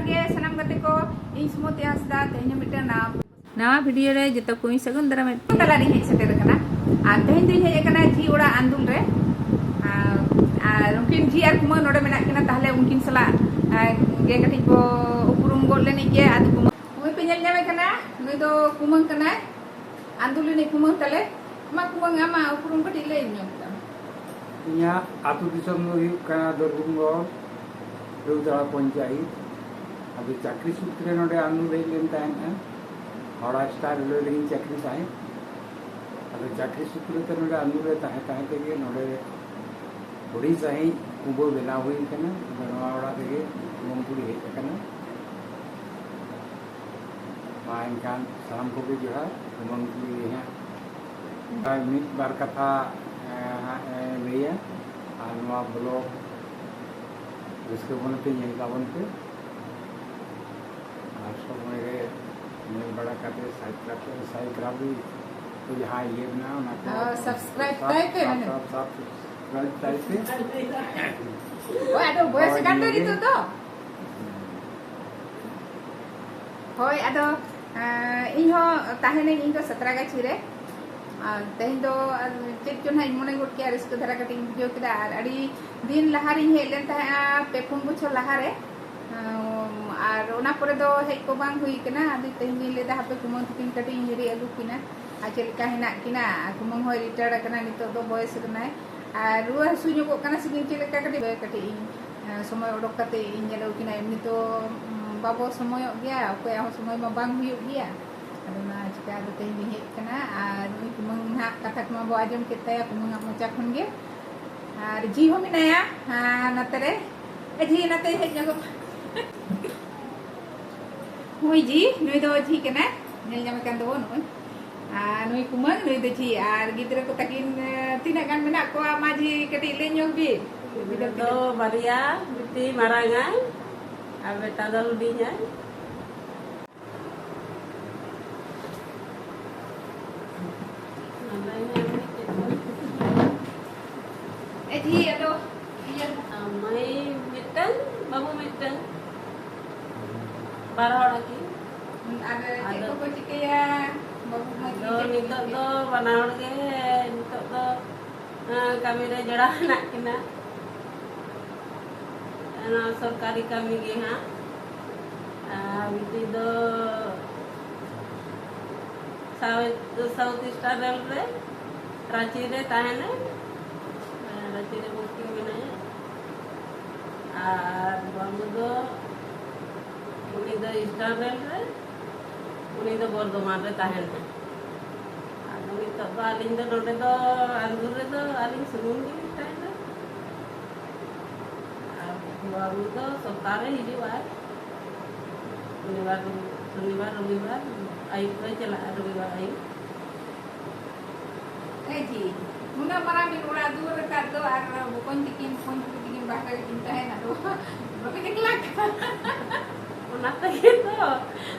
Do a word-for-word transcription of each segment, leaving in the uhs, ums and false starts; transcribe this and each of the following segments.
ᱜᱮ ᱥᱟᱱᱟᱢ ᱜᱟᱛᱮ ᱠᱚ, ᱤᱧ ᱥᱩᱢᱚᱛᱤ ᱦᱟᱸᱥᱫᱟ ᱛᱮᱦᱮᱧ ᱦᱚᱸ ᱢᱤᱫᱴᱟᱝ ᱱᱟᱣᱟ ᱱᱟᱣᱟ ᱵᱷᱤᱰᱤᱭᱳ ᱨᱮ ᱡᱚᱛᱚ ᱠᱚᱧ ᱥᱟᱹᱜᱩᱱ ᱫᱟᱨᱟᱢᱮᱫ ᱠᱚᱣᱟ᱾ ᱛᱟᱞᱟᱨᱤᱧ ᱦᱮᱡ ᱥᱮᱴᱮᱨ ᱟᱠᱟᱱᱟ᱾ ᱟᱨ ᱛᱮᱦᱮᱧ ᱫᱚᱧ ᱦᱮᱡ ᱟᱠᱟᱱᱟ ᱡᱷᱤ ᱚᱲᱟᱜ ᱟᱱᱫᱩᱞ ᱨᱮ᱾ ᱟᱨ, ᱟᱨ ᱩᱱᱠᱤᱱ ᱡᱷᱤ ᱟᱨ ᱠᱩᱢᱟᱹᱝ ᱱᱚᱰᱮ ᱢᱮᱱᱟᱜ ᱠᱤᱱᱟ, ᱛᱟᱦᱞᱮ ᱩᱱᱠᱤᱱ ᱥᱟᱞᱟᱜ, ᱟᱨ, ᱜᱮ ᱠᱟᱹᱴᱤᱡ ᱵᱚ ᱩᱯᱨᱩᱢ ᱜᱚᱫ ᱞᱮᱱᱤᱡ ᱜᱮ᱾ ᱟᱫᱚ ᱠᱩᱢᱟᱹᱝ, ᱱᱩᱭ ᱯᱮ ᱧᱮᱞ ᱧᱟᱢᱮ ᱠᱟᱱᱟ, ᱱᱩᱭ ᱫᱚ ᱠᱩᱢᱟᱹᱝ ᱠᱟᱱᱟᱭ᱾ ᱟᱱᱫᱩᱞ ᱨᱤᱱᱤᱡ ᱠᱩᱢᱟᱹᱝ ᱛᱟᱞᱮ᱾ ᱢᱟ ᱠᱩᱢᱟᱹᱝ, ᱟᱢᱟᱜ ᱩᱯᱨᱩᱢ ᱠᱟᱹᱴᱤᱡ ᱞᱟᱹᱭ ᱧᱚᱜ ᱛᱟᱢ᱾ ᱤᱧᱟᱹᱜ ᱟᱹᱛᱩ ᱫᱤᱥᱚᱢ ᱫᱚ ᱦᱩᱭᱩᱜ ᱠᱟᱱᱟ ᱫᱚᱨᱵᱩᱝᱜᱚᱲ, ᱨᱩᱫᱟᱲᱟ ᱯᱚᱧᱪᱟᱭᱮᱛ᱾ ᱟᱫᱚ ᱪᱟᱹᱠᱨᱤ ᱥᱩᱛᱨᱮ ᱱᱚᱰᱮ ᱟᱱᱫᱩᱞ ᱦᱮᱡ ᱞᱮᱱ ᱛᱟᱦᱮᱸᱫᱼᱟ᱾ ᱦᱟᱣᱲᱟ ᱥᱴᱟᱨ ᱨᱮᱞᱣᱮ ᱨᱮᱜᱤᱧ ᱪᱟᱹᱠᱨᱤ ᱛᱟᱦᱮᱸᱫ᱾ ᱟᱫᱚ ᱪᱟᱹᱠᱨᱤ ᱥᱩᱛᱨᱮ ᱛᱮ ᱱᱚᱰᱮ ᱟᱱᱫᱩᱞ ᱨᱮ ᱛᱟᱦᱮᱸ ᱛᱟᱦᱮᱸ ᱛᱮᱜᱮ ᱱᱚᱰᱮ ᱦᱩᱰᱤᱧ ᱥᱟᱺᱦᱤᱡ ᱠᱩᱸᱵᱟᱹ ᱵᱮᱱᱟᱣ ᱦᱩᱭ ᱠᱟᱱᱟ᱾ ᱟᱫᱚ ᱱᱚᱣᱟ ᱚᱲᱟᱜ ᱨᱮᱜᱮ ᱠᱩᱢᱟᱹᱝ ᱠᱩᱲᱤ ᱦᱮᱡ ᱟᱠᱟᱱᱟ᱾ ᱢᱟ ᱮᱱᱠᱷᱟᱱ ᱥᱟᱱᱟᱢ ᱠᱚᱜᱮ ᱡᱚᱦᱟᱨ᱾ ᱠᱩᱢᱟᱹᱝ ᱠᱩᱲᱤ ᱦᱟᱸᱜ ᱟᱨ ᱢᱤᱫ ᱵᱟᱨ ᱠᱟᱛᱷᱟ, ᱮᱸ, ᱦᱟᱸᱜ ᱮ ᱞᱟᱹᱭᱟ᱾ ᱟᱨ ᱱᱚᱣᱟ ᱵᱞᱚᱜ ᱨᱟᱹᱥᱠᱟᱹ ᱢᱚᱱᱮ ᱛᱮ ᱧᱮᱞ ᱛᱟᱵᱚᱱ ᱯᱮ᱾ ᱟᱨ ᱥᱚᱢᱚᱭ ᱨᱮ ᱧᱮᱞ ᱵᱟᱲᱟ ᱠᱟᱛᱮ subscribe, subscribe ᱠᱚ ᱡᱟᱦᱟᱸ ᱤᱭᱟᱹ ᱢᱮᱱᱟᱜᱼᱟ, ᱚᱱᱟ ᱠᱚ ᱦᱚᱸ, subscribe ᱥᱟᱵ-, ᱛᱟᱭ ᱯᱮ, ᱥᱟᱵ-, ᱢᱟᱱᱮ᱾ ᱥᱟᱵ-, subscribe ᱛᱟᱭ ᱯᱮ᱾ ᱦᱳᱭ, ᱟᱫᱚ ᱵᱚᱭᱮᱥ ᱦᱳᱭ, ᱟᱠᱟᱱ ᱫᱚ ᱱᱤᱭᱟᱹ ᱜᱮ᱾ ᱱᱤᱛᱚᱜ ᱫᱚ᱾ ᱦᱳᱭ, ᱟᱫᱚ, ᱟᱸ, ᱤᱧ ᱦᱚᱸ ᱛᱟᱦᱮᱱᱟᱹᱧ, ᱤᱧ ᱫᱚ ᱥᱟᱛᱨᱟᱜᱟᱪᱷᱤ ᱨᱮ᱾ ᱟᱨ ᱛᱮᱦᱮᱧ ᱫᱚ, ᱟᱨ ᱪᱮᱫ ᱪᱚ ᱱᱟᱦᱟᱜ ᱤᱧ ᱢᱚᱱᱮ ᱜᱚᱫ ᱠᱮᱜᱼᱟ, ᱨᱟᱹᱥᱠᱟᱹ ᱫᱷᱟᱨᱟ ᱠᱟᱹᱴᱤᱡ ᱤᱧ ᱵᱩᱡᱷᱟᱹᱣ ᱠᱮᱫᱟ᱾ ᱟᱨ ᱟᱹᱰᱤ ᱫᱤᱱ ᱞᱟᱦᱟ ᱨᱤᱧ ᱦᱮᱡ ᱞᱮᱱ ᱛᱟᱦᱮᱸᱜᱼᱟ, ᱯᱮ ᱯᱩᱱ ᱵᱚᱪᱷᱚᱨ ᱞᱟᱦᱟ ᱨᱮ᱾ ᱟᱸ, ᱟᱨ ᱚᱱᱟ ᱯᱚᱨᱮ ᱫᱚ ᱦᱮᱡ ᱠᱚ ᱵᱟᱝ ᱦᱩᱭ ᱠᱟᱱᱟ᱾ ᱟᱫᱚ ᱛᱮᱦᱮᱧ ᱫᱚᱧ ᱞᱟᱹᱭᱫᱟ, ᱦᱟᱯᱮ ᱠᱩᱢᱟᱹᱝ ᱛᱟᱹᱠᱤᱱ ᱠᱟᱹᱴᱤᱡ ᱤᱧ ᱦᱤᱨᱤ ᱟᱹᱜᱩ ᱠᱤᱱᱟ, ᱟᱨ ᱪᱮᱫ ᱞᱮᱠᱟ ᱦᱮᱱᱟᱜ ᱠᱤᱱᱟ᱾ ᱟᱨ ᱠᱩᱢᱟᱹᱝ ᱦᱚᱸᱭ retired ᱟᱠᱟᱱᱟ, ᱱᱤᱛᱚᱜ ᱫᱚ ᱵᱚᱭᱮᱥ ᱠᱟᱱᱟᱭ᱾ ᱟᱨ ᱨᱩᱣᱟᱹ ᱦᱟᱹᱥᱩ ᱧᱚᱜᱚᱜ ᱠᱟᱱᱟ ᱥᱮ ᱪᱮᱫ ᱞᱮᱠᱟ, ᱠᱟᱹᱴᱤᱡ, ᱠᱟᱹᱴᱤᱡ ᱤᱧ, ᱮᱸ, ᱥᱚᱢᱚᱭ ᱚᱰᱚᱠ ᱠᱟᱛᱮ ᱤᱧ ᱧᱮᱞ ᱟᱹᱜᱩ ᱠᱤᱱᱟ᱾ ᱮᱢᱱᱤ ᱛᱚ, ᱩᱸ, ᱵᱟᱵᱚ ᱥᱚᱢᱚᱭᱚᱜ ᱜᱮᱭᱟ, ᱚᱠᱚᱭᱟᱜ ᱦᱚᱸ ᱥᱚᱢᱚᱭ ᱢᱟ ᱵᱟᱝ ᱦᱩᱭᱩᱜ ᱜᱮᱭᱟ᱾ ᱟᱫᱚ ᱚᱱᱟ ᱪᱤᱠᱟ ᱟᱫᱚ ᱛᱮᱦᱮᱧ ᱞᱤᱧ ᱦᱮᱡ ᱠᱟᱱᱟ᱾ ᱟᱨ ᱱᱩᱭ ᱠᱩᱢᱟᱹᱝ ᱱᱟᱦᱟᱜ ᱠᱟᱛᱷᱟ ᱠᱚᱢᱟ ᱵᱚ ᱟᱸᱡᱚᱢ ᱠᱮᱫ ᱛᱟᱭᱟ, ᱠᱩᱢᱟᱹᱝᱟᱜ ᱢᱚᱪᱟ ᱠᱷᱚᱱ ᱜᱮ᱾ ᱟᱨ ᱡᱷᱤ ᱦᱚᱸ ᱢᱮᱱᱟᱭᱟ, ᱟᱨ ᱱᱚᱛᱮ ᱨᱮ᱾ ᱮ ᱡᱷᱤ, ᱱᱚᱛᱮ ᱦᱮᱡ ᱧᱚᱜᱚᱜ ᱢᱮ᱾ ᱦᱳᱭ ᱡᱷᱤ, ᱱᱩᱭ ᱫᱚ ᱡᱷᱤ ᱠᱟᱱᱟᱭ, ᱧᱮᱞ ᱧᱟᱢᱮ ᱠᱟᱱ ᱫᱚᱵᱚ ᱱᱩᱭ᱾ ᱟᱨ ᱱᱩᱭ ᱠᱩᱢᱟᱹᱝ, ᱱᱩᱭ ᱫᱚ ᱡᱷᱤ᱾ ᱟᱨ ᱜᱤᱫᱽᱨᱟᱹ ᱠᱚ ᱛᱟᱹᱠᱤᱱ, ᱮ, ᱛᱤᱱᱟᱹᱜ ᱜᱟᱱ ᱢᱮᱱᱟᱜ ᱠᱚᱣᱟ, ᱢᱟ ᱡᱷᱤ ᱠᱟᱹᱴᱤᱡ ᱞᱟᱹᱭ ᱧᱚᱜ ᱵᱤᱱ᱾ ᱜᱤᱫᱽᱨᱟᱹ ᱫᱚ ᱵᱟᱨᱭᱟ, ᱵᱤᱴᱤ ᱢᱟᱨᱟᱝ ᱟᱭ ᱟᱨ ᱵᱮᱴᱟ ᱫᱚ ᱦᱩᱰᱤᱧ ᱟᱭ᱾ ᱮ ᱡᱷᱤ, ᱟᱫᱚ ᱤᱭᱟᱹ ᱢᱟᱹᱭ ᱢᱤᱫᱴᱟᱝ, ᱵᱟᱹᱵᱩ ᱢᱤᱫᱴᱟᱝ᱾ ᱵᱟᱨ ᱦᱚᱲ ᱟᱹᱠᱤᱱ᱾ ᱟᱨ ᱪᱮᱫ ᱟᱫᱚ ᱠᱚᱠᱚ ᱪᱤᱠᱟᱹᱭᱟ? ᱵᱟᱹᱵᱩ ᱢᱟᱹᱭ ᱟᱫᱚ ᱪᱮᱫ ᱠᱚ ᱱᱤᱛᱚᱜ ᱪᱤᱠᱟᱹᱭᱟ? ᱫᱚ ᱵᱟᱱᱟ ᱦᱚᱲ ᱜᱮ ᱱᱤᱛᱚᱜ ᱫᱚ, ᱮᱸ, ᱠᱟᱹᱢᱤ ᱨᱮ ᱡᱚᱲᱟᱣ ᱦᱮᱱᱟᱜ ᱠᱤᱱᱟ᱾ ᱱᱚᱣᱟ ᱥᱚᱨᱠᱟᱨᱤ ᱠᱟᱹᱢᱤ ᱜᱮ ᱦᱟᱸᱜ᱾ ᱟᱨ ᱢᱤᱫᱴᱤᱡ ᱫᱚ ᱥᱟᱣᱩᱛᱷ, ᱥᱟᱣᱩᱛᱷ ᱤᱥᱴᱟᱨᱱ ᱨᱮᱞ ᱨᱮ ᱨᱟᱸᱪᱤ ᱨᱮ ᱛᱟᱦᱮᱱᱟᱭ᱾ ᱨᱟᱸᱪᱤ ᱨᱮ ᱵᱳᱥᱴᱤᱝ ᱢᱮᱱᱟᱭᱟ᱾ ᱟᱨ ᱵᱟᱹᱵᱩ ᱫᱚ, ᱩᱱᱤ ᱫᱚ ᱤᱥᱴᱟᱨᱱ ᱨᱮᱞ ᱨᱮ, ᱩᱱᱤ ᱫᱚ ᱵᱚᱨᱫᱷᱚᱢᱟᱱ ᱨᱮ ᱛᱟᱦᱮᱱᱟᱭ᱾ ᱟᱫᱚ ᱱᱤᱛᱚᱜ ᱫᱚ ᱟᱹᱞᱤᱧ ᱫᱚ ᱱᱚᱰᱮ ᱫᱚ ᱟᱸᱫᱩᱨ ᱨᱮᱫᱚ ᱟᱹᱞᱤᱧ ᱥᱩᱢᱩᱝ ᱜᱮᱞᱤᱧ ᱛᱟᱦᱮᱱᱟ᱾ ᱟᱨ ᱵᱟᱹᱵᱩ ᱫᱚ ᱥᱚᱯᱛᱟᱦᱚ ᱨᱮ ᱦᱤᱡᱩᱜᱼᱟᱭ᱾ ᱥᱚᱱᱤᱵᱟᱨ, ᱥᱚᱱᱤᱵᱟᱨ, ᱨᱚᱵᱤᱵᱟᱨ ᱟᱹᱭᱩᱵ ᱫᱚᱭ ᱪᱟᱞᱟᱜᱼᱟ, ᱨᱚᱵᱤᱵᱟᱨ ᱟᱹᱭᱩᱵ᱾ ᱮ ᱡᱤ, ᱩᱱᱟᱹᱜ ᱢᱟᱨᱟᱝ ᱵᱤᱱ ᱚᱲᱟᱜ ᱫᱩᱣᱟᱹᱨ ᱟᱠᱟᱫ ᱫᱚ, ᱟᱨ ᱵᱚᱠᱚᱧ ᱛᱤᱠᱤᱱ, ᱵᱚᱠᱚᱧ ᱛᱤᱠᱤᱱ ᱵᱟᱦᱨᱮ ᱨᱮᱠᱤᱱ ᱛᱟᱦᱮᱱᱟ ᱫᱚ, ᱵᱟᱵᱤᱱ ᱮᱠᱞᱟ ᱠᱟᱱᱟ? ᱚᱱᱟ ᱛᱮᱜᱮ ᱛᱚ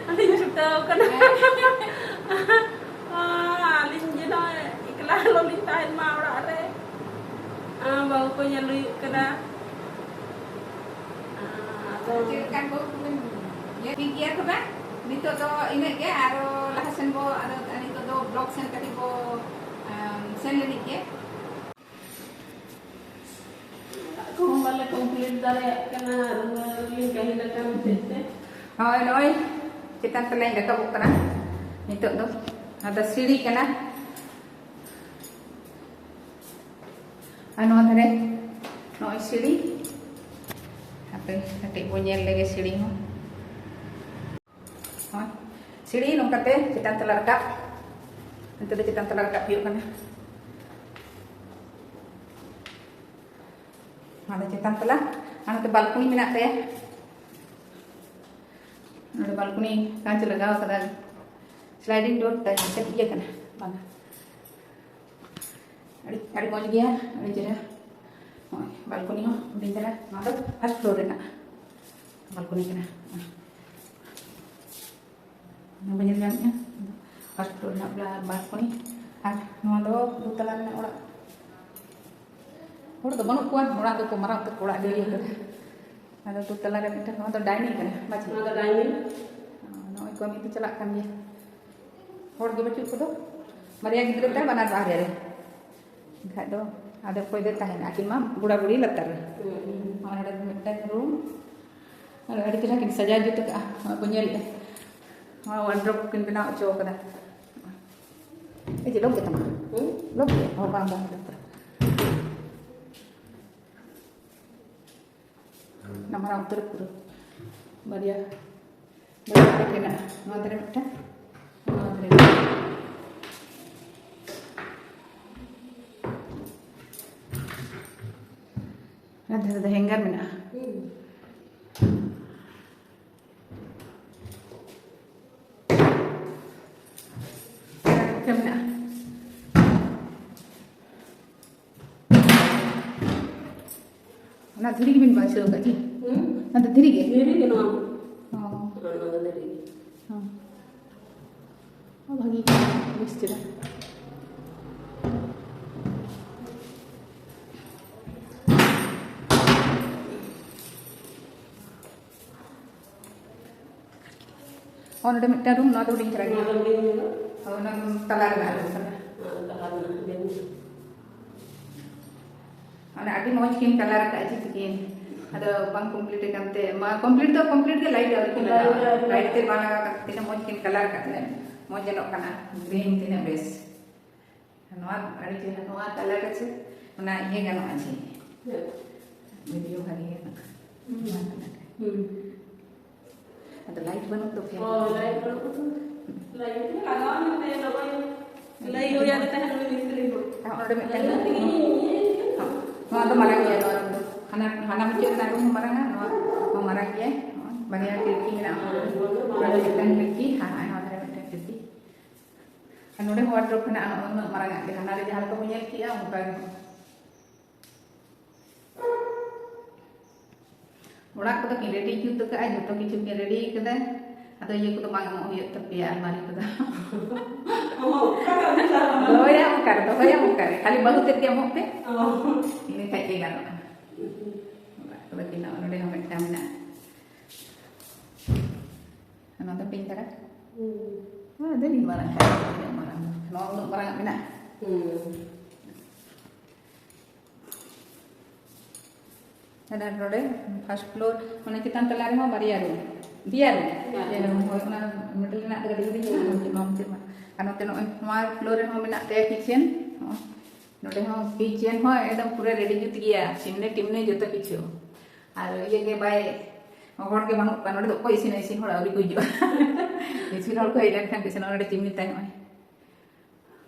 ᱟᱹᱞᱤᱧ ᱪᱷᱩᱴᱟᱹᱣ ᱠᱟᱱᱟ᱾ ᱟᱹᱞᱤᱧ ᱡᱮᱱᱚ ᱮᱠᱞᱟ ᱟᱞᱚᱞᱤᱧ ᱛᱟᱦᱮᱱ ᱢᱟ ᱚᱲᱟᱜ ᱨᱮ᱾ ᱵᱟᱹᱦᱩ ᱠᱚ ᱧᱮᱞ ᱦᱩᱭᱩᱜ ᱠᱟᱱᱟ᱾ ᱟᱫᱚ ᱪᱮᱫ ᱞᱮᱠᱟᱱ ᱵᱟᱹᱦᱩ ᱠᱚᱵᱤᱱ ᱧᱮᱞ ᱴᱷᱤᱠ ᱜᱮᱭᱟ ᱛᱚᱵᱮ᱾ ᱱᱤᱛᱚᱜ ᱫᱚ ᱤᱱᱟᱹᱜ ᱜᱮ, ᱟᱨᱚ ᱞᱟᱦᱟ ᱥᱮᱱ ᱵᱚ, ᱟᱫᱚ ᱱᱤᱛᱚᱜ ᱫᱚ ᱵᱞᱚᱜ ᱥᱮᱱ ᱠᱟᱹᱴᱤᱡ ᱵᱚ, ᱟᱢ, ᱥᱮᱱ ᱞᱮᱱᱤᱡ ᱜᱮ᱾ ᱠᱚᱦᱚᱸ ᱵᱟᱞᱮ ᱠᱚᱢᱯᱞᱤᱴ ᱫᱟᱲᱮᱭᱟᱜ ᱠᱟᱱᱟ, ᱨᱩᱣᱟᱹ ᱨᱮᱞᱤᱧ ᱠᱟᱹᱦᱤᱞ ᱟᱠᱟᱱ ᱦᱚᱛᱮᱡ ᱛᱮ᱾ ᱦᱳᱭ, ᱱᱚᱜᱼᱚᱭ ᱪᱮᱛᱟᱱ ᱛᱮᱞᱮ ᱨᱟᱠᱟᱵᱚᱜ ᱠᱟᱱᱟ ᱱᱤᱛᱚᱜ ᱫᱚ᱾ ᱱᱚᱣᱟ ᱫᱚ ᱥᱤᱲᱤ ᱠᱟᱱᱟ᱾ ᱟᱨ ᱱᱚᱣᱟ ᱫᱷᱟᱨᱮ ᱱᱚᱜᱼᱚᱭ ᱥᱤᱲᱤ᱾ ᱦᱟᱯᱮ ᱠᱟᱹᱴᱤᱡ ᱵᱚ ᱧᱮᱞ ᱞᱮᱜᱮ ᱥᱤᱲᱤ ᱦᱚᱸ᱾ ᱦᱳᱭ, ᱥᱤᱲᱤ ᱱᱚᱝᱠᱟᱛᱮ ᱪᱮᱛᱟᱱ ᱛᱮᱞᱮ ᱨᱟᱠᱟᱵ᱾ ᱱᱤᱛᱚᱜ ᱫᱚ ᱪᱮᱛᱟᱱ ᱛᱮᱞᱮ ᱨᱟᱠᱟᱵ ᱦᱩᱭᱩᱜ ᱠᱟᱱᱟ᱾ ᱱᱚᱣᱟ ᱫᱚ ᱪᱮᱛᱟᱱ ᱛᱟᱞᱟ, ᱟᱨ ᱱᱚᱛᱮ ᱵᱟᱞᱠᱚᱱᱤ ᱢᱮᱱᱟᱜ ᱛᱟᱭᱟ᱾ ᱱᱚᱰᱮ ᱵᱟᱞᱠᱚᱱᱤ ᱠᱟᱸᱪ ᱞᱟᱜᱟᱣ ᱠᱟᱫᱟ, ᱥᱞᱟᱭᱰᱤᱝ ᱰᱳᱨ ᱛᱟᱭ ᱪᱮᱫ ᱤᱭᱟᱹ ᱠᱟᱱᱟ, ᱵᱟᱝᱟ᱾ ᱟᱹᱰᱤ, ᱟᱹᱰᱤ ᱢᱚᱡᱽ ᱜᱮᱭᱟ, ᱟᱹᱰᱤ ᱪᱮᱦᱨᱟ᱾ ᱱᱚᱜᱼᱚᱭ ᱵᱟᱞᱠᱚᱱᱤ ᱦᱚᱸ ᱦᱩᱰᱤᱧ ᱫᱷᱟᱨᱟ, ᱱᱚᱣᱟ ᱫᱚ ᱯᱷᱟᱥᱴ ᱯᱷᱞᱳᱨ ᱨᱮᱱᱟᱜ ᱵᱟᱞᱠᱚᱱᱤ ᱠᱟᱱᱟ᱾ ᱚᱱᱟ ᱵᱚᱱ ᱧᱮᱞ ᱧᱟᱢᱮᱫᱼᱟ, ᱯᱷᱟᱥᱴ ᱯᱷᱞᱳᱨ ᱨᱮᱱᱟᱜ ᱵᱟᱞᱠᱚᱱᱤ᱾ ᱟᱨ ᱱᱚᱣᱟ ᱫᱚ ᱫᱩ ᱛᱟᱞᱟ ᱨᱮᱱᱟᱜ ᱚᱲᱟᱜ᱾ ᱦᱚᱲ ᱫᱚ ᱵᱟᱹᱱᱩᱜ ᱠᱚᱣᱟ, ᱚᱲᱟᱜ ᱫᱚᱠᱚ ᱢᱟᱨᱟᱝ ᱩᱛᱟᱹᱨ ᱠᱚ ᱚᱲᱟᱜ ᱜᱤᱰᱤ ᱟᱠᱟᱫᱟ᱾ ᱟᱫᱚ ᱫᱩ ᱛᱟᱞᱟ ᱨᱮ ᱢᱤᱫᱴᱟᱝ, ᱱᱚᱣᱟ ᱫᱚ ᱰᱟᱭᱱᱤᱝ ᱠᱟᱱᱟ, ᱵᱟᱪᱷᱟ? ᱱᱚᱣᱟ ᱫᱚ ᱰᱟᱭᱱᱤᱝ᱾ ᱱᱚᱜᱼᱚᱭ ᱠᱟᱹᱢᱤ ᱫᱚ ᱪᱟᱞᱟᱜ ᱠᱟᱱ ᱜᱮᱭᱟ᱾ ᱦᱚᱲ ᱜᱮ ᱵᱟᱹᱪᱩᱜ ᱠᱚᱫᱚ᱾ ᱵᱟᱨᱭᱟ ᱜᱤᱫᱽᱨᱟᱹ ᱛᱟᱭ, ᱵᱟᱱᱟᱨ ᱵᱟᱦᱨᱮ ᱨᱮ᱾ ᱮᱱᱠᱷᱟᱡ ᱫᱚ ᱟᱫᱚ ᱚᱠᱚᱭ ᱫᱚᱭ ᱛᱟᱦᱮᱱᱟ? ᱟᱹᱠᱤᱱ ᱢᱟ ᱵᱩᱲᱟ ᱵᱩᱲᱤ ᱞᱟᱛᱟᱨ ᱨᱮ᱾ ᱦᱩᱸ᱾ ᱱᱚᱣᱟ ᱱᱚᱰᱮ ᱢᱤᱫᱴᱟᱝ ᱨᱩᱢ᱾ ᱟᱨ ᱟᱹᱰᱤ ᱪᱮᱦᱨᱟ ᱠᱤᱱ ᱥᱟᱡᱟᱣ ᱡᱩᱛ ᱟᱠᱟᱫᱼᱟ᱾ ᱱᱚᱣᱟ ᱵᱚᱱ ᱧᱮᱞᱮᱫᱼᱟ᱾ ᱱᱚᱣᱟ ᱣᱟᱨᱰᱨᱳᱵ ᱠᱤᱱ ᱵᱮᱱᱟᱣ ᱦᱚᱪᱚ ᱠᱟᱫᱟ᱾ ᱮ ᱡᱮ, ᱞᱚᱠ ᱜᱮ ᱛᱟᱢᱟ? ᱦᱩᱸ? ᱞᱚᱠ ᱜᱮ? ᱚ, ᱵᱟᱝ, ᱵᱟᱝ, ᱞᱚᱠ ᱛᱟᱢᱟ᱾ ᱚᱱᱟ ᱢᱟᱨᱟᱝ ᱩᱛᱟᱹᱨ ᱯᱩᱨᱟᱹ ᱵᱟᱨᱭᱟ, ᱵᱟᱨᱭᱟ ᱨᱮ ᱢᱮᱱᱟᱜᱼᱟ᱾ ᱱᱚᱣᱟ ᱫᱷᱟᱨᱮ ᱢᱤᱫᱴᱟᱝ, ᱱᱚᱣᱟ ᱫᱷᱟᱨᱮ ᱢᱤᱫᱴᱟᱝ᱾ ᱚᱱᱟ ᱫᱷᱟᱨᱮ ᱫᱚ ᱦᱮᱝᱜᱟᱨ ᱢᱮᱱᱟᱜᱼᱟ᱾ ᱦᱩᱸ᱾ ᱚᱱᱟ ᱫᱷᱤᱨᱤ ᱜᱮᱵᱤᱱ ᱵᱟᱪᱷᱟᱣ ᱟᱠᱟᱫ ᱪᱮ? ᱦᱩᱸ? ᱚᱱᱟ ᱫᱚ ᱫᱷᱤᱨᱤ ᱜᱮ? ᱫᱷᱤᱨᱤ ᱜᱮ ᱱᱚᱣᱟ᱾ ᱚ᱾ ᱦᱮᱸ, ᱱᱚᱣᱟ ᱫᱚ ᱫᱷᱤᱨᱤ ᱜᱮ᱾ ᱦᱮᱸ᱾ ᱚ, ᱵᱷᱟᱜᱤ ᱜᱮ, ᱵᱮᱥ ᱪᱮᱦᱨᱟ᱾ ᱚ, ᱱᱚᱰᱮ ᱢᱤᱫᱴᱟᱝ ᱨᱩᱢ, ᱱᱚᱣᱟ ᱫᱚ ᱦᱩᱰᱤᱧ ᱫᱷᱟᱨᱟ ᱜᱮᱭᱟ᱾ ᱱᱚᱣᱟ ᱫᱚ ᱦᱩᱰᱤᱧ ᱜᱮᱭᱟ᱾ ᱦᱳᱭ, ᱚᱱᱟ ᱛᱟᱞᱟ ᱨᱮᱱᱟᱜ ᱨᱩᱢ ᱠᱟᱱᱟ᱾ ᱦᱮᱸ, ᱛᱟᱞᱟ ᱨᱮᱱᱟᱜ ᱦᱩᱰᱤᱧ᱾ ᱢᱟᱱᱮ ᱟᱹᱰᱤ ᱢᱚᱡᱽ ᱠᱤᱱ ᱠᱟᱞᱟᱨ ᱟᱠᱟᱫᱼᱟ ᱡᱮ ᱛᱤᱠᱤᱱ᱾ ᱟᱫᱚ ᱵᱟᱝ ᱠᱚᱢᱯᱞᱤᱴ ᱟᱠᱟᱱ ᱛᱮ, ᱢᱟ ᱠᱚᱢᱯᱞᱤᱴ ᱫᱚ ᱠᱚᱢᱯᱞᱤᱴ ᱜᱮ, ᱞᱟᱭᱤᱴ ᱟᱹᱣᱨᱤ ᱠᱤᱱ ᱞᱟᱜᱟᱣᱟ᱾ ᱞᱟᱭᱤᱴ ᱟᱹᱣᱨᱤ᱾ ᱞᱟᱭᱤᱴ ᱛᱮ ᱵᱟᱝ ᱞᱟᱜᱟᱣ ᱠᱟᱛᱮ ᱛᱤᱱᱟᱹᱜ ᱢᱚᱡᱽ ᱠᱤᱱ ᱠᱟᱞᱟᱨ ᱟᱠᱟᱫ ᱛᱟᱦᱮᱸᱫ, ᱢᱚᱡᱽ ᱧᱮᱞᱚᱜ ᱠᱟᱱᱟ, ᱜᱨᱤᱱ ᱛᱤᱱᱟᱹᱜ ᱵᱮᱥ᱾ ᱱᱚᱣᱟ ᱟᱹᱰᱤ ᱪᱮᱦᱨᱟ, ᱱᱚᱣᱟ ᱠᱟᱞᱟᱨ ᱨᱮ ᱪᱮᱫ ᱚᱱᱟ ᱤᱭᱟᱹ ᱜᱟᱱᱚᱜᱼᱟ ᱡᱮ, ᱦᱮᱸ᱾ ᱵᱷᱤᱰᱤᱭᱳ ᱵᱷᱟᱜᱮ ᱜᱟᱱᱚᱜᱼᱟ᱾ ᱦᱩᱸ᱾ ᱱᱚᱣᱟ ᱠᱟᱞᱟᱨ ᱨᱮ᱾ ᱦᱩᱸ᱾ ᱟᱫᱚ ᱞᱟᱭᱤᱴ ᱵᱟᱹᱱᱩᱜ ᱫᱚ ᱯᱷᱮᱱ᱾ ᱚ, ᱞᱟᱭᱤᱴ ᱵᱟᱹᱱᱩᱜ ᱫᱚ᱾ ᱞᱟᱭᱤᱴ ᱞᱟᱜᱟᱣ ᱢᱮᱱᱛᱮ ᱞᱚᱜᱚᱱ ᱞᱟᱹᱭ ᱦᱩᱭ ᱟᱫᱮ ᱛᱟᱦᱮᱸᱫ ᱩᱱᱤ ᱢᱤᱥᱛᱨᱤ ᱦᱚᱸ᱾ ᱟᱨ ᱚᱸᱰᱮ ᱢᱤᱫᱴᱟᱝ ᱞᱟᱹᱭ ᱛᱮᱜᱮ ᱤᱧ ᱤᱭᱟᱹᱭ ᱠᱟᱱᱟ᱾ ᱱᱚᱣᱟ ᱫᱚ ᱢᱟᱨᱟᱝ ᱜᱮᱭᱟ, ᱱᱚᱣᱟ ᱫᱚ᱾ ᱦᱟᱱᱟ, ᱦᱟᱱᱟ ᱢᱩᱪᱟᱹᱫ ᱨᱮᱱᱟᱜ ᱨᱩᱢ ᱦᱚᱸ ᱢᱟᱨᱟᱝᱟ, ᱱᱚᱣᱟ ᱦᱚᱸ ᱢᱟᱨᱟᱝ ᱜᱮᱭᱟ᱾ ᱵᱟᱨᱭᱟ ᱠᱷᱤᱲᱠᱤ ᱢᱮᱱᱟᱜᱼᱟ᱾ ᱱᱚᱣᱟ ᱫᱚ ᱢᱤᱫᱴᱟᱝ ᱠᱷᱤᱲᱠᱤ, ᱦᱟᱱᱟ, ᱱᱚᱣᱟ ᱫᱷᱟᱨᱮ ᱢᱤᱫᱴᱟᱝ ᱠᱷᱤᱲᱠᱤ᱾ ᱟᱨ ᱱᱚᱰᱮ ᱦᱚᱸ ᱣᱟᱨᱰᱨᱳᱵ ᱢᱮᱱᱟᱜᱼᱟ, ᱩᱱᱟᱹᱜ ᱢᱟᱨᱟᱝ ᱟᱜ ᱜᱮ᱾ ᱦᱟᱱᱟ ᱨᱮ ᱡᱟᱦᱟᱸ ᱞᱮᱠᱟ ᱵᱚᱱ ᱧᱮᱞ ᱠᱮᱜᱼᱟ, ᱚᱱᱠᱟ ᱜᱮ᱾ ᱚᱲᱟᱜ ᱠᱚᱫᱚ ᱠᱤᱱ ᱨᱮᱰᱤ ᱡᱩᱛ ᱟᱠᱟᱫᱼᱟ, ᱡᱚᱛᱚ ᱠᱤᱪᱷᱩ ᱠᱤᱱ ᱨᱮᱰᱤ ᱟᱠᱟᱫᱟ᱾ ᱟᱫᱚ ᱤᱭᱟᱹ ᱠᱚᱫᱚ ᱵᱟᱝ ᱮᱢᱚᱜ ᱦᱩᱭᱩᱜ ᱛᱟᱯᱮᱭᱟ, ᱟᱞᱢᱟᱨᱤ ᱠᱚᱫᱚ᱾ ᱫᱚᱦᱚᱭᱟᱢ ᱚᱠᱟᱨᱮ, ᱫᱚᱦᱚᱭᱟᱢ ᱚᱠᱟᱨᱮ? ᱠᱷᱟᱹᱞᱤ ᱵᱟᱹᱦᱩ ᱛᱮᱫ ᱜᱮ ᱮᱢᱚᱜ ᱯᱮ, ᱤᱱᱟᱹ ᱠᱷᱟᱡ ᱜᱮ ᱜᱟᱱᱚᱜᱼᱟ᱾ ᱵᱟᱹᱠᱤ ᱱᱚᱜᱼᱚ ᱱᱚᱰᱮ ᱦᱚᱸ ᱢᱤᱫᱴᱟᱝ ᱢᱮᱱᱟᱜᱼᱟ᱾ ᱱᱚᱣᱟ ᱫᱚ ᱯᱤᱝ ᱫᱷᱟᱨᱟ᱾ ᱦᱩᱸ᱾ ᱱᱚᱣᱟ ᱫᱚ ᱢᱤᱫ ᱢᱟᱨᱟᱝ ᱠᱟᱱᱟ, ᱛᱤᱱᱟᱹᱜ ᱢᱟᱨᱟᱝ? ᱱᱚᱣᱟ ᱩᱱᱟᱹᱜ ᱢᱟᱨᱟᱝ ᱟᱜ ᱢᱮᱱᱟᱜᱼᱟ᱾ ᱦᱩᱸ᱾ ᱟᱨ ᱱᱚᱰᱮ first floor, ᱢᱟᱱᱮ ᱪᱮᱛᱟᱱ ᱛᱟᱞᱟ ᱨᱮᱦᱚᱸ ᱵᱟᱨᱭᱟ room, ᱯᱮᱭᱟ room᱾ ᱦᱮᱸ᱾ ᱯᱮᱭᱟ room, ᱦᱳᱭ, ᱚᱱᱟ middle ᱨᱮᱱᱟᱜ ᱫᱚ ᱠᱟᱹᱴᱤᱡ ᱦᱩᱰᱤᱧ ᱧᱚᱜ, ᱦᱩᱸ᱾ ᱵᱟᱝ ᱪᱮᱫ ᱵᱟᱝ᱾ ᱟᱨ ᱱᱚᱛᱮ ᱱᱚᱜᱼᱚᱭ ᱱᱚᱣᱟ floor ᱨᱮᱦᱚᱸ ᱢᱮᱱᱟᱜ ᱛᱟᱭᱟ kitchen᱾ ᱱᱚᱜᱼᱚᱭ ᱱᱚᱰᱮ ᱦᱚᱸ kitchen ᱦᱚᱸ ᱮᱠᱫᱚᱢ ᱯᱩᱨᱟᱹ ready ᱡᱩᱛ ᱜᱮᱭᱟ, ᱪᱤᱢᱱᱤ ᱴᱤᱢᱱᱤ ᱡᱚᱛᱚ ᱠᱤᱪᱷᱩ᱾ ᱟᱨ ᱤᱭᱟᱹ ᱜᱮ ᱵᱟᱭ, ᱦᱚᱲ ᱜᱮ ᱵᱟᱹᱱᱩᱜ ᱠᱚᱣᱟ ᱱᱚᱰᱮ ᱫᱚ, ᱚᱠᱚᱭ ᱤᱥᱤᱱᱟ? ᱤᱥᱤᱱ ᱦᱚᱲ ᱟᱹᱣᱨᱤ ᱠᱚ ᱦᱤᱡᱩᱜᱼᱟ᱾ ᱤᱥᱤᱱ ᱦᱚᱲ ᱠᱚ ᱦᱮᱡ ᱞᱮᱱᱠᱷᱟᱱ ᱠᱚ ᱤᱥᱤᱱᱟ᱾ ᱱᱚᱰᱮ ᱪᱤᱢᱱᱤ ᱛᱟᱭ ᱱᱚᱜᱼᱚᱭ᱾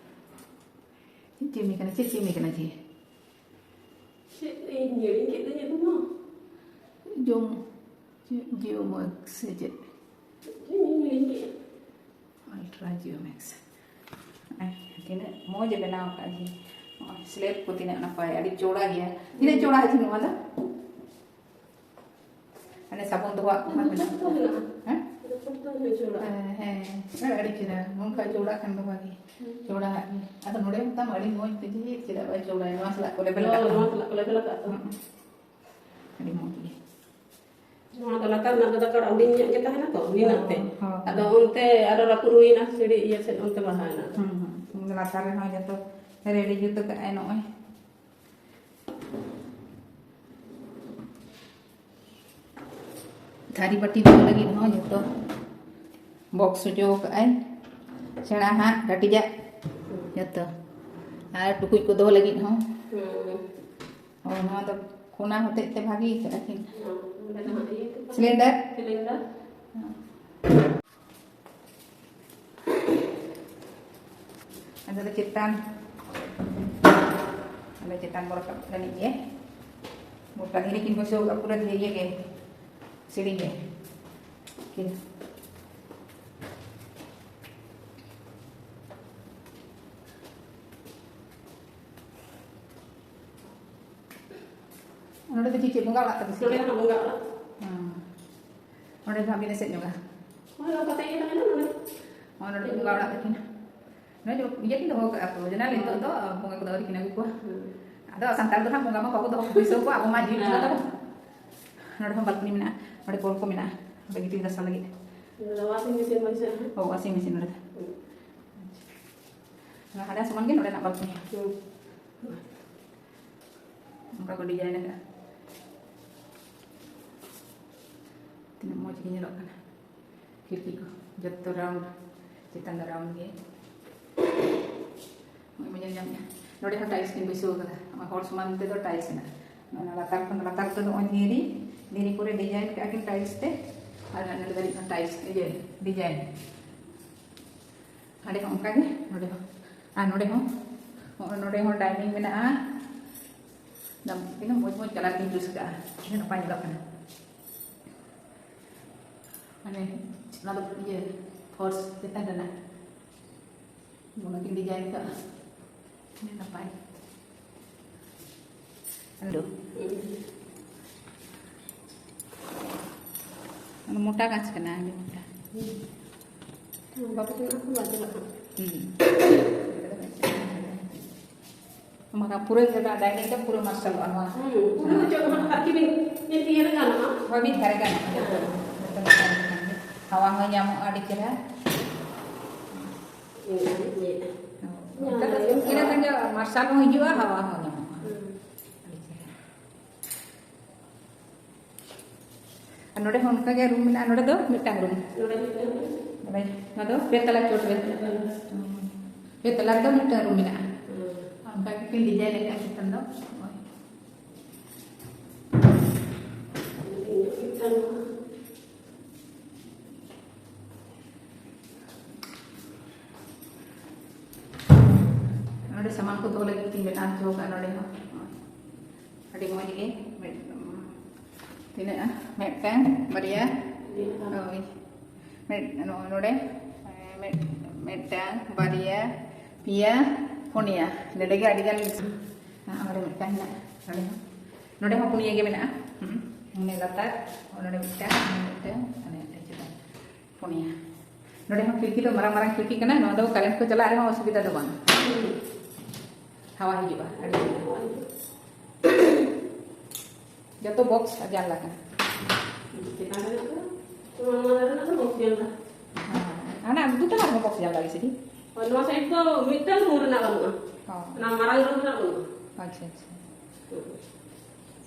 ᱪᱮᱫ ᱪᱤᱢᱱᱤ ᱠᱟᱱᱟ? ᱪᱮᱫ ᱪᱤᱢᱱᱤ ᱠᱟᱱᱟ ᱡᱮ? ᱪᱮᱫ ᱤᱧ ᱦᱤᱲᱤᱧ ᱠᱮᱫ ᱫᱚᱧ ᱟᱫᱚ ᱢᱟ᱾ ᱡᱚᱢ, ᱪᱮᱫ Jio Max ᱥᱮ ᱪᱮᱫ? ᱪᱮᱫ ᱤᱧ ᱦᱤᱲᱤᱧ ᱠᱮᱫ? Ultra Jio Max᱾ ᱟᱨ ᱛᱤᱱᱟᱹᱜ ᱢᱚᱡᱽ ᱮ ᱵᱮᱱᱟᱣ ᱟᱠᱟᱫ ᱡᱮ᱾ ᱱᱚᱜᱼᱚᱭ slab ᱠᱚ ᱛᱤᱱᱟᱹᱜ ᱱᱟᱯᱟᱭ, ᱟᱹᱰᱤ ᱪᱚᱲᱟ ᱜᱮᱭᱟ᱾ ᱛᱤᱱᱟᱹᱜ ᱪᱚᱲᱟ ᱡᱮ ᱱᱚᱣᱟ ᱫᱚ? ᱢᱟᱱᱮ ᱥᱟᱵᱚᱱ ᱫᱚᱦᱚᱣᱟᱜ ᱠᱚ ᱵᱟᱝ ᱡᱚᱛᱚ ᱢᱮᱱᱟᱜᱼᱟ᱾ ᱫᱚ ᱢᱮᱱᱟᱜᱼᱟ᱾ ᱦᱮᱸ? ᱡᱚᱛᱚ ᱫᱚ ᱢᱮᱱᱟᱜᱼᱟ, ᱪᱚᱲᱟ᱾ ᱦᱮᱸ, ᱦᱮᱸ᱾ ᱟᱹᱰᱤ ᱪᱮᱦᱨᱟ᱾ ᱱᱚᱝᱠᱟ ᱪᱚᱲᱟ ᱠᱷᱟᱱ ᱫᱚ ᱵᱷᱟᱜᱮ᱾ ᱦᱩᱸ᱾ ᱪᱚᱲᱟ ᱟᱜ ᱜᱮ᱾ ᱟᱫᱚ ᱱᱚᱰᱮ ᱦᱚᱸ ᱛᱟᱢ ᱟᱹᱰᱤ ᱢᱚᱡᱽ ᱛᱮᱜᱮ, ᱪᱮᱫᱟᱜ ᱵᱟᱭ ᱪᱚᱲᱟᱭᱟ? ᱱᱚᱣᱟ ᱥᱟᱞᱟᱜ ᱠᱚ ᱞᱮᱵᱮᱞ ᱦᱳᱭ, ᱟᱠᱟᱫ ᱱᱚᱣᱟ ᱛᱟᱢᱟ᱾ ᱥᱟᱞᱟᱜ ᱠᱚ ᱞᱮᱵᱮᱞ ᱟᱠᱟᱫ ᱛᱟᱢᱟ᱾ ᱦᱩᱸ᱾ ᱟᱹᱰᱤ ᱢᱚᱡᱽ ᱜᱮ᱾ ᱱᱚᱣᱟ ᱫᱚ ᱞᱟᱛᱟᱨ ᱨᱮᱱᱟᱜ ᱫᱚ ᱫᱟᱠᱟ ᱦᱩᱰᱤᱧ ᱧᱚᱜ ᱜᱮ ᱛᱟᱦᱮᱱᱟ ᱛᱚ, ᱱᱤᱱᱟᱹᱜ ᱛᱮ᱾ ᱦᱚᱸ, ᱦᱚᱸ᱾ ᱟᱫᱚ ᱚᱱᱛᱮ ᱟᱨᱚ ᱨᱟᱹᱯᱩᱫ ᱦᱩᱭᱮᱱᱟ, ᱥᱤᱲᱤ ᱤᱭᱟᱹ ᱥᱮᱫ ᱚᱱᱛᱮ ᱵᱟᱲᱦᱟᱣ ᱮᱱᱟ᱾ ᱦᱩᱸ, ᱦᱩᱸ᱾ ᱞᱟᱛᱟᱨ ᱨᱮᱦᱚᱸ ᱡᱚᱛᱚ ready ᱡᱩᱛ ᱟᱠᱟᱫ ᱟᱭ ᱱᱚᱜᱼᱚᱭ᱾ ᱛᱷᱟᱹᱨᱤ ᱵᱟᱹᱴᱤ ᱫᱚᱦᱚ ᱞᱟᱹᱜᱤᱫ ᱦᱚᱸ ᱡᱚᱛᱚ box ᱦᱚᱪᱚ ᱟᱠᱟᱫ ᱟᱭ, ᱥᱮᱬᱟ ᱦᱟᱜ ᱠᱟᱹᱴᱤᱡᱟᱜ ᱡᱚᱛᱚ᱾ ᱟᱨ ᱴᱩᱠᱩᱡ ᱠᱚ ᱫᱚᱦᱚ ᱞᱟᱹᱜᱤᱫ ᱦᱚᱸ᱾ ᱦᱩᱸ᱾ ᱚ, ᱱᱚᱣᱟ ᱫᱚ ᱠᱷᱚᱱᱟ ᱦᱚᱛᱮᱡ ᱛᱮ ᱵᱷᱟᱜᱮ ᱟᱹᱠᱤᱱ᱾ ᱦᱩᱸ, ᱚᱸᱰᱮ ᱫᱚ ᱦᱟᱸᱜ ᱤᱭᱟᱹ ᱠᱚ cylinder᱾ Cylinder᱾ ᱟᱫᱚ ᱞᱮ ᱪᱮᱛᱟᱱ, ᱟᱞᱮ ᱪᱮᱛᱟᱱ ᱵᱚ ᱨᱟᱠᱟᱵ ᱞᱟᱹᱜᱤᱫ ᱜᱮ᱾ ᱜᱚᱴᱟ ᱫᱷᱤᱨᱤ ᱠᱤᱱ ᱵᱚᱥᱟᱹᱣ ᱠᱟᱜᱼᱟ, ᱯᱩᱨᱟᱹ ᱫᱷᱤᱨᱤ ᱜᱮ, ᱥᱤᱲᱤ ᱜᱮ᱾ ᱠᱤᱱ ᱱᱚᱰᱮ ᱫᱚ ᱪᱮᱫ, ᱪᱮᱫ ᱵᱚᱸᱜᱟ ᱚᱲᱟᱜ ᱛᱟᱯᱮ ᱥᱮ ᱱᱚᱰᱮ ᱪᱮᱫ? ᱦᱚᱸ ᱵᱚᱸᱜᱟ ᱚᱲᱟᱜ᱾ ᱦᱮᱸ᱾ ᱱᱚᱰᱮ ᱫᱚ ᱦᱟᱸᱜ ᱵᱤᱱ ᱮᱥᱮᱫ ᱧᱚᱜᱟ? ᱦᱳᱭ, ᱚᱱᱠᱟ ᱛᱮᱜᱮ ᱛᱟᱦᱮᱱᱟ ᱱᱚᱰᱮ᱾ ᱦᱳᱭ, ᱱᱚᱰᱮ ᱫᱚ ᱵᱚᱸᱜᱟ ᱚᱲᱟᱜ ᱛᱟᱹᱠᱤᱱ᱾ ᱱᱚᱰᱮ ᱫᱚ ᱤᱭᱟᱹ ᱠᱤᱱ ᱫᱚᱦᱚ ᱠᱟᱜᱼᱟ ᱠᱚ, ᱡᱮᱱᱟ ᱱᱤᱛᱚᱜ ᱫᱚ ᱵᱚᱸᱜᱟ ᱠᱚᱫᱚ ᱟᱹᱣᱨᱤ ᱠᱤᱱ ᱟᱹᱜᱩ ᱠᱚᱣᱟ᱾ ᱦᱮᱸ᱾ ᱟᱫᱚ ᱥᱟᱱᱛᱟᱲ ᱫᱚ ᱦᱟᱸᱜ ᱵᱚᱸᱜᱟ ᱢᱟ ᱵᱟᱵᱚ ᱫᱚᱦᱚ ᱯᱩᱭᱥᱟᱹ ᱠᱚᱣᱟ, ᱟᱵᱚ ᱢᱟ ᱡᱤᱣᱤ ᱠᱟᱱᱟ ᱛᱟᱵᱚ᱾ ᱦᱮᱸ᱾ ᱱᱚᱰᱮ ᱦᱚᱸ ᱵᱟᱞᱠᱚᱱᱤ ᱢᱮᱱᱟᱜᱼᱟ, ᱱᱚᱰᱮ ᱠᱚᱞ ᱠᱚ ᱢᱮᱱᱟᱜᱼᱟ, ᱱᱚᱰᱮ ᱜᱤᱛᱤᱞ ᱜᱟᱥᱟᱣ ᱞᱟᱹᱜᱤᱫ᱾ ᱱᱚᱰᱮ ᱫᱚ ᱣᱟᱥᱤᱝ ᱢᱮᱥᱤᱱ ᱵᱟᱹᱱᱩᱜᱼᱟ? ᱚ, ᱣᱟᱥᱤᱝ ᱢᱮᱥᱤᱱ ᱱᱚᱰᱮ ᱫᱚ᱾ ᱦᱟᱸᱰᱮ ᱥᱚᱢᱟᱱ ᱜᱮ ᱱᱚᱰᱮᱱᱟᱜ ᱵᱟᱞᱠᱚᱱᱤ᱾ ᱚᱱᱠᱟ ᱠᱚ ᱰᱤᱡᱟᱭᱤᱱ ᱟᱠᱟᱫᱼᱟ᱾ ᱛᱤᱱᱟᱹᱜ ᱢᱚᱡᱽ ᱜᱮ ᱧᱮᱞᱚᱜ ᱠᱟᱱᱟ᱾ ᱠᱷᱤᱲᱠᱤ ᱠᱚ ᱡᱚᱛᱚ ᱨᱟᱣᱩᱱᱰ, ᱪᱮᱛᱟᱱ ᱫᱚ ᱨᱟᱣᱩᱱᱰ ᱜᱮ᱾ ᱱᱚᱜᱼᱚᱭ ᱵᱚᱱ ᱧᱮᱞ ᱧᱟᱢᱮᱫᱼᱟ, ᱱᱚᱰᱮ ᱦᱚᱸ ᱴᱟᱭᱤᱞᱥ ᱠᱤᱱ ᱵᱟᱹᱭᱥᱟᱹᱣ ᱟᱠᱟᱫᱟ᱾ ᱱᱚᱣᱟ ᱦᱚᱲ ᱥᱚᱢᱟᱱ ᱛᱮᱫᱚ ᱴᱟᱭᱤᱞᱥ ᱢᱮᱱᱟᱜᱼᱟ᱾ ᱚᱱᱟ ᱞᱟᱛᱟᱨ ᱠᱷᱚᱱ, ᱞᱟᱛᱟᱨ ᱛᱮᱫᱚ ᱱᱚᱜᱼᱚᱭ ᱫᱷᱤᱨᱤ, ᱫᱷᱤᱨᱤ ᱯᱚᱨᱮ ᱰᱤᱡᱟᱭᱤᱱ ᱠᱟᱜᱼᱟ ᱠᱤᱱ ᱴᱟᱭᱤᱞᱥ ᱛᱮ, ᱟᱨ ᱱᱚᱰᱮ ᱫᱷᱟᱹᱨᱤᱡ ᱦᱚᱸ ᱴᱟᱭᱤᱞᱥ, ᱤᱭᱟᱹ, ᱰᱤᱡᱟᱭᱤᱱ᱾ ᱦᱟᱸᱰᱮ ᱦᱚᱸ ᱚᱱᱠᱟ ᱜᱮ, ᱱᱚᱰᱮ ᱦᱚᱸ, ᱟᱨ ᱱᱚᱰᱮ ᱦᱚᱸ, ᱱᱚᱜᱼᱚᱭ ᱱᱚᱰᱮ ᱦᱚᱸ ᱰᱟᱭᱱᱤᱝ ᱢᱮᱱᱟᱜᱼᱟ᱾ ᱛᱤᱱᱟᱹᱜ ᱢᱚᱡᱽ ᱢᱚᱡᱽ ᱠᱟᱞᱟᱨ ᱠᱤᱱ ᱪᱩᱡᱽ ᱠᱟᱜᱼᱟ, ᱛᱤᱱᱟᱹᱜ ᱱᱟᱯᱟᱭ ᱧᱮᱞᱚᱜ ᱠᱟᱱᱟ᱾ ᱢᱟᱱᱮ ᱚᱱᱟ ᱫᱚ ᱤᱭᱟᱹ ᱯᱷᱚᱨᱥ ᱪᱮᱛᱟᱱ ᱨᱮᱱᱟᱜ ᱚᱱᱟ ᱠᱤᱱ ᱰᱤᱡᱟᱭᱤᱱ ᱠᱟᱜᱼᱟ, ᱟᱹᱰᱤ ᱱᱟᱯᱟᱭ᱾ ᱦᱮᱞᱳ, ᱚᱱᱟ ᱢᱚᱴᱟ ᱠᱟᱸᱪ ᱠᱟᱱᱟ, ᱟᱹᱰᱤ ᱢᱚᱴᱟ᱾ ᱵᱟᱠᱚ ᱛᱩᱫ ᱠᱚ ᱵᱟᱝ ᱪᱟᱞᱟᱜ ᱠᱟᱱᱟ᱾ ᱦᱩᱸ᱾ ᱵᱟᱠᱷᱟᱱ ᱯᱩᱨᱟᱹ ᱡᱟᱭᱜᱟ ᱰᱟᱭᱱᱤᱝ ᱫᱚ ᱯᱩᱨᱟᱹ ᱢᱟᱨᱥᱟᱞᱚᱜᱼᱟ ᱱᱚᱣᱟ᱾ ᱦᱩᱸ, ᱯᱩᱨᱟᱹ ᱫᱚ ᱪᱮᱫ ᱦᱚᱸ ᱵᱟᱝ, ᱟᱨᱠᱤ ᱢᱤᱫ, ᱢᱤᱫ ᱤᱭᱟᱹ ᱨᱮ ᱜᱟᱱᱚᱜᱼᱟ᱾ ᱦᱳᱭ, ᱢᱤᱫ ᱫᱷᱟᱨᱮ ᱜᱟᱱᱚᱜᱼᱟ, ᱡᱚᱛᱚ, ᱡᱚᱛᱚ ᱢᱤᱫ ᱫᱷᱟᱨᱮ ᱜᱟᱱᱚᱜᱼᱟ᱾ ᱦᱟᱣᱟ ᱦᱚᱸ ᱧᱟᱢᱚᱜᱼᱟ ᱟᱹᱰᱤ ᱪᱮᱦᱨᱟ᱾ ᱤᱭᱟᱹ, ᱤᱭᱟᱹ᱾ ᱚᱱᱠᱟ ᱫᱚ ᱤᱱᱟᱹ ᱠᱷᱟᱱ ᱜᱮ ᱢᱟᱨᱥᱟᱞ ᱦᱚᱸ ᱦᱤᱡᱩᱜᱼᱟ, ᱦᱟᱣᱟ ᱦᱚᱸ ᱧᱟᱢᱚᱜᱼᱟ᱾ ᱦᱩᱸ᱾ ᱟᱹᱰᱤ ᱪᱮᱦᱨᱟ᱾ ᱟᱨ ᱱᱚᱰᱮ ᱦᱚᱸ ᱚᱱᱠᱟ ᱜᱮ ᱨᱩᱢ ᱢᱮᱱᱟᱜᱼᱟ᱾ ᱱᱚᱰᱮ ᱫᱚ ᱢᱤᱫᱴᱟᱝ ᱨᱩᱢ᱾ ᱱᱚᱰᱮ ᱢᱤᱫᱴᱟᱝ᱾ ᱱᱚᱰᱮ, ᱱᱚᱣᱟ ᱫᱚ ᱯᱮ ᱛᱟᱞᱟ ᱪᱚᱴ ᱨᱮ᱾ ᱯᱮ ᱛᱟᱞᱟ ᱨᱮᱫᱚ ᱢᱤᱫᱴᱟᱝ ᱨᱩᱢ ᱢᱮᱱᱟᱜᱼᱟ᱾ ᱦᱩᱸ᱾ ᱚᱱᱠᱟ ᱜᱮᱠᱤᱱ ᱰᱤᱡᱟᱭᱤᱱ ᱟᱠᱟᱫᱼᱟ ᱪᱮᱛᱟᱱ ᱫᱚ᱾ ᱱᱚᱰᱮ ᱥᱟᱢᱟᱱ ᱠᱚ ᱫᱚᱦᱚ ᱞᱟᱹᱜᱤᱫ ᱛᱤᱧ ᱵᱮᱱᱟᱣ ᱦᱚᱪᱚ ᱟᱠᱟᱫᱼᱟ ᱱᱚᱰᱮ ᱦᱚᱸ᱾ ᱟᱹᱰᱤ ᱢᱚᱡᱽ ᱜᱮ᱾ ᱢᱤᱫ, ᱛᱤᱱᱟᱹᱜ? ᱢᱤᱫᱴᱟᱝ, ᱵᱟᱨᱭᱟ, ᱦᱳᱭ᱾ ᱢᱤᱫ, ᱱᱚ-, ᱱᱚᱰᱮ, ᱢᱤᱫ, ᱢᱤᱫᱴᱟᱝ, ᱵᱟᱨᱭᱟ, ᱯᱮᱭᱟ, ᱯᱩᱱᱭᱟ᱾ ᱱᱚᱰᱮ ᱜᱮ ᱟᱹᱰᱤ ᱜᱟᱱ, ᱱᱚᱰᱮ ᱢᱤᱫᱴᱟᱝ ᱦᱮᱱᱟᱜᱼᱟ, ᱱᱚᱰᱮ ᱦᱚᱸ, ᱱᱚᱰᱮ ᱦᱚᱸ ᱯᱩᱱᱭᱟᱹ ᱜᱮ ᱢᱮᱱᱟᱜᱼᱟ᱾ ᱦᱩᱸ, ᱱᱚᱰᱮ ᱞᱟᱛᱟᱨ, ᱱᱚᱰᱮ ᱢᱤᱫᱴᱟᱝ, ᱱᱚᱰᱮ ᱢᱤᱫᱴᱟᱝ, ᱟᱨ ᱱᱚᱰᱮ ᱢᱤᱫᱴᱟᱝ ᱪᱮᱛᱟᱱ᱾ ᱯᱩᱱᱭᱟ᱾ ᱱᱚᱰᱮ ᱦᱚᱸ ᱠᱷᱤᱲᱠᱤ ᱫᱚ ᱢᱟᱨᱟᱝ ᱢᱟᱨᱟᱝ ᱠᱷᱤᱲᱠᱤ ᱠᱟᱱᱟ, ᱱᱚᱣᱟ ᱫᱚ ᱠᱟᱨᱮᱱᱴ ᱠᱚ ᱪᱟᱞᱟᱜ ᱨᱮᱦᱚᱸ ᱚᱥᱩᱵᱤᱫᱷᱟ ᱫᱚ ᱵᱟᱝ᱾ ᱦᱟᱣᱟ ᱦᱤᱡᱩᱜᱼᱟ, ᱟᱹᱰᱤ ᱪᱮᱦᱨᱟ᱾ ᱡᱚᱛᱚ ᱵᱚᱠᱥ ᱟᱨ ᱡᱟᱱᱞᱟ ᱠᱟᱱᱟ᱾ ᱪᱮᱛᱟᱱ ᱨᱮᱱᱟᱜ ᱫᱚ, ᱱᱚᱣᱟ ᱨᱮᱱᱟᱜ ᱫᱚ ᱵᱚᱠᱥ ᱡᱟᱱᱞᱟ᱾ ᱦᱮᱸ, ᱦᱟᱱᱟ ᱫᱩ ᱛᱟᱞᱟ ᱨᱮᱦᱚᱸ ᱵᱚᱠᱥ ᱡᱟᱱᱞᱟ ᱜᱮ ᱥᱮ ᱪᱮᱫ? ᱦᱳᱭ, ᱱᱚᱣᱟ ᱥᱟᱭᱤᱰ ᱫᱚ ᱢᱤᱫᱴᱟᱝ ᱨᱩᱢ ᱨᱮᱱᱟᱜ ᱵᱟᱹᱱᱩᱜᱼᱟ᱾ ᱦᱚᱸ᱾ ᱚᱱᱟ ᱢᱟᱨᱟᱝ ᱨᱩᱢ ᱨᱮᱱᱟᱜ ᱵᱟᱹᱱᱩᱜᱼᱟ᱾ ᱟᱪᱪᱷᱟ, ᱟᱪᱪᱷᱟ᱾ ᱦᱩᱸ᱾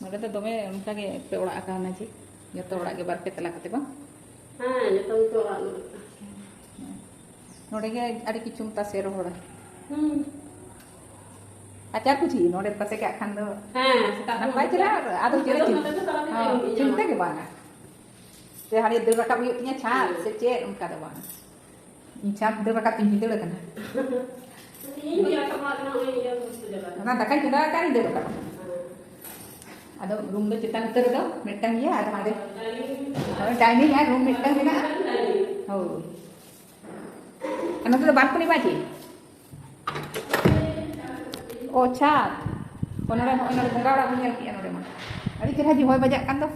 ᱱᱚᱰᱮ ᱫᱚ ᱫᱚᱢᱮ ᱚᱱᱠᱟ ᱜᱮ ᱯᱮ ᱚᱲᱟᱜ ᱟᱠᱟᱱᱟ ᱪᱮ? ᱡᱚᱛᱚ ᱚᱲᱟᱜ ᱜᱮ ᱵᱟᱨ ᱯᱮ ᱛᱟᱞᱟ ᱠᱟᱛᱮ ᱵᱟᱝ? ᱦᱮᱸ, ᱡᱚᱛᱚ ᱜᱮᱛᱚ ᱚᱲᱟᱜ ᱢᱮᱱᱟᱜᱼᱟ᱾ ᱱᱚᱰᱮ ᱜᱮ ᱟᱹᱰᱤ ᱠᱤᱪᱷᱩᱢ ᱛᱟᱥᱮ ᱨᱚᱦᱚᱲᱟ᱾ ᱦᱩᱸ᱾ ᱟᱪᱟᱨ ᱠᱚ ᱪᱮᱫ ᱱᱚᱰᱮ ᱛᱟᱥᱮ ᱠᱟᱜ ᱠᱷᱟᱱ ᱫᱚ ᱦᱮᱸ, ᱥᱮᱛᱟᱜ ᱱᱟᱯᱟᱭ ᱠᱷᱚᱱ ᱪᱮᱦᱨᱟ, ᱟᱫᱚ ᱪᱮᱫ ᱱᱚᱛᱮ ᱫᱚ ᱪᱤᱱᱛᱟᱹ? ᱱᱚᱛᱮ ᱫᱚ ᱛᱟᱨᱟ ᱦᱚᱸ, ᱜᱮ ᱪᱤᱱᱛᱟᱹ ᱜᱮ ᱵᱟᱝᱟ᱾ ᱥᱮ ᱦᱟᱱᱮ ᱫᱟᱹᱲ ᱨᱟᱠᱟᱵ ᱦᱩᱭᱩᱜ ᱛᱤᱧᱟ ᱪᱷᱟᱫᱽ ᱦᱩᱸ᱾ ᱥᱮ ᱪᱮᱫ, ᱚᱱᱠᱟ ᱫᱚ ᱵᱟᱝ᱾ ᱤᱧ ᱪᱷᱟᱫᱽ ᱫᱟᱹᱲ ᱨᱟᱠᱟᱵ ᱛᱤᱧ ᱵᱷᱤᱸᱫᱟᱹᱲ ᱟᱠᱟᱱᱟ᱾ ᱤᱧ ᱦᱚᱸᱧ ᱨᱟᱠᱟᱵ ᱵᱟᱲᱟ ᱠᱟᱱᱟ, ᱱᱚᱜᱼᱚᱭ ᱤᱭᱟᱹ ᱦᱚᱥᱯᱤᱴᱟᱞ ᱨᱮ᱾ ᱚᱱᱟ ᱫᱟᱠᱟᱧ ᱪᱚᱸᱫᱟ ᱟᱠᱟᱫ ᱤᱧ ᱫᱟᱹᱲ ᱨᱟᱠᱟᱵ ᱟᱠᱟᱱᱟ᱾ ᱟᱫᱚ ᱨᱩᱢ ᱫᱚ ᱪᱮᱛᱟᱱ ᱩᱛᱟᱹᱨ ᱨᱮᱫᱚ ᱢᱤᱫᱴᱟᱝ ᱜᱮᱭᱟ, ᱟᱨ ᱦᱟᱸᱰᱮ ᱰᱟᱭᱱᱤᱝ ᱦᱳᱭ, ᱰᱟᱭᱱᱤᱝ ᱟᱨ ᱨᱩᱢ ᱢᱤᱫᱴᱟᱝ ᱢᱮᱱᱟᱜᱼᱟ᱾ ᱰᱟᱭᱱᱤᱝ᱾ ᱦᱳᱭ᱾ ᱟᱨ ᱱᱚᱛᱮ ᱫᱚ ᱵᱟᱞᱠᱚᱱᱤ ᱵᱟᱝ ᱪᱮ? ᱚ, ᱪᱷᱟᱫᱽ᱾ ᱚ, ᱱᱚᱰᱮ, ᱱᱚᱜᱼᱚᱭ ᱱᱚᱰᱮ ᱵᱚᱸᱜᱟ ᱚᱲᱟᱜ ᱵᱚᱱ ᱧᱮᱞ ᱠᱮᱜᱼᱟ ᱱᱚᱰᱮ ᱢᱟ᱾ ᱟᱹᱰᱤ ᱪᱮᱦᱨᱟ ᱡᱮ ᱦᱚᱭ ᱵᱟᱡᱟᱜ ᱠᱟᱱ ᱫᱚ᱾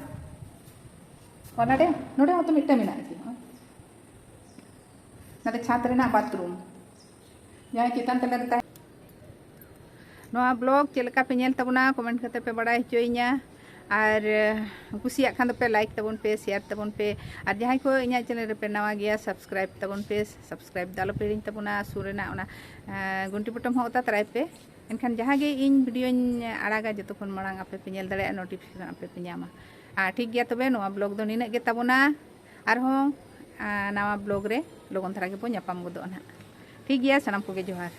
ᱚ, ᱱᱚᱰᱮ, ᱱᱚᱰᱮ ᱦᱚᱸᱛᱚ ᱢᱤᱫᱴᱟᱝ ᱢᱮᱱᱟᱜᱼᱟ ᱪᱮ? ᱱᱚᱰᱮ ᱪᱷᱟᱫᱽ ᱨᱮᱱᱟᱜ ᱵᱟᱛᱷᱨᱩᱢ᱾ ᱡᱟᱦᱟᱸᱭ ᱪᱮᱛᱟᱱ ᱛᱟᱞᱟ ᱨᱮ ᱛᱟᱦᱮᱸ ᱱᱚᱣᱟ ᱵᱞᱚᱜ ᱪᱮᱫ ᱞᱮᱠᱟ ᱯᱮ ᱧᱮᱞ ᱛᱟᱵᱚᱱᱟ, ᱠᱚᱢᱮᱱᱴ ᱠᱟᱛᱮ ᱯᱮ ᱵᱟᱲᱟᱭ ᱦᱚᱪᱚᱭᱤᱧᱟ᱾ ᱟᱨ, ᱮ, ᱠᱩᱥᱤᱭᱟᱜ ᱠᱷᱟᱱ ᱫᱚᱯᱮ ᱞᱟᱭᱤᱠ ᱛᱟᱵᱚᱱ ᱯᱮ, ᱥᱮᱭᱟᱨ ᱛᱟᱵᱚᱱ ᱯᱮ᱾ ᱟᱨ ᱡᱟᱦᱟᱸᱭ ᱠᱚ ᱤᱧᱟᱹᱜ ᱪᱮᱱᱮᱞ ᱨᱮᱯᱮ ᱱᱟᱣᱟ ᱜᱮᱭᱟ, ᱥᱟᱵᱥᱠᱨᱟᱭᱤᱵ ᱛᱟᱵᱚᱱ ᱯᱮ, ᱥᱟᱵᱥᱠᱨᱟᱭᱤᱵ ᱫᱚ ᱟᱞᱚᱯᱮ ᱦᱤᱲᱤᱧ ᱛᱟᱵᱚᱱᱟ᱾ ᱥᱩᱨ ᱨᱮᱱᱟᱜ ᱚᱱᱟ, ᱮ, ᱜᱷᱚᱱᱴᱤ ᱵᱚᱴᱚᱢ ᱦᱚᱸ ᱚᱛᱟ ᱛᱟᱨᱟᱭ ᱯᱮ᱾ ᱮᱱᱠᱷᱟᱱ ᱡᱟᱦᱟᱸ ᱜᱮ ᱤᱧ ᱵᱷᱤᱰᱤᱭᱳᱧ ᱟᱲᱟᱜᱟ, ᱡᱚᱛᱚ ᱠᱷᱚᱱ ᱢᱟᱲᱟᱝ ᱟᱯᱮ ᱯᱮ ᱧᱮᱞ ᱫᱟᱲᱮᱭᱟᱜᱼᱟ, ᱱᱳᱴᱤᱯᱷᱤᱠᱮᱥᱚᱱ ᱟᱯᱮ ᱯᱮ ᱧᱟᱢᱟ᱾ ᱟᱨ ᱴᱷᱤᱠ ᱜᱮᱭᱟ, ᱛᱚᱵᱮ ᱱᱚᱣᱟ ᱵᱞᱚᱜ ᱫᱚ ᱱᱤᱱᱟᱹᱜ ᱜᱮ ᱛᱟᱵᱚᱱᱟ᱾ ᱟᱨᱦᱚᱸ, ᱟ, ᱱᱟᱣᱟ ᱵᱞᱚᱜ ᱨᱮ ᱞᱚᱜᱚᱱ ᱫᱷᱟᱨᱟ ᱜᱮᱵᱚᱱ ᱧᱟᱯᱟᱢ ᱜᱚᱫᱚᱜᱼᱟ ᱱᱟᱦᱟᱜ᱾ ᱴᱷᱤᱠ ᱜᱮᱭᱟ, ᱥᱟᱱᱟᱢ ᱠᱚᱜᱮ ᱡᱚᱦᱟᱨ᱾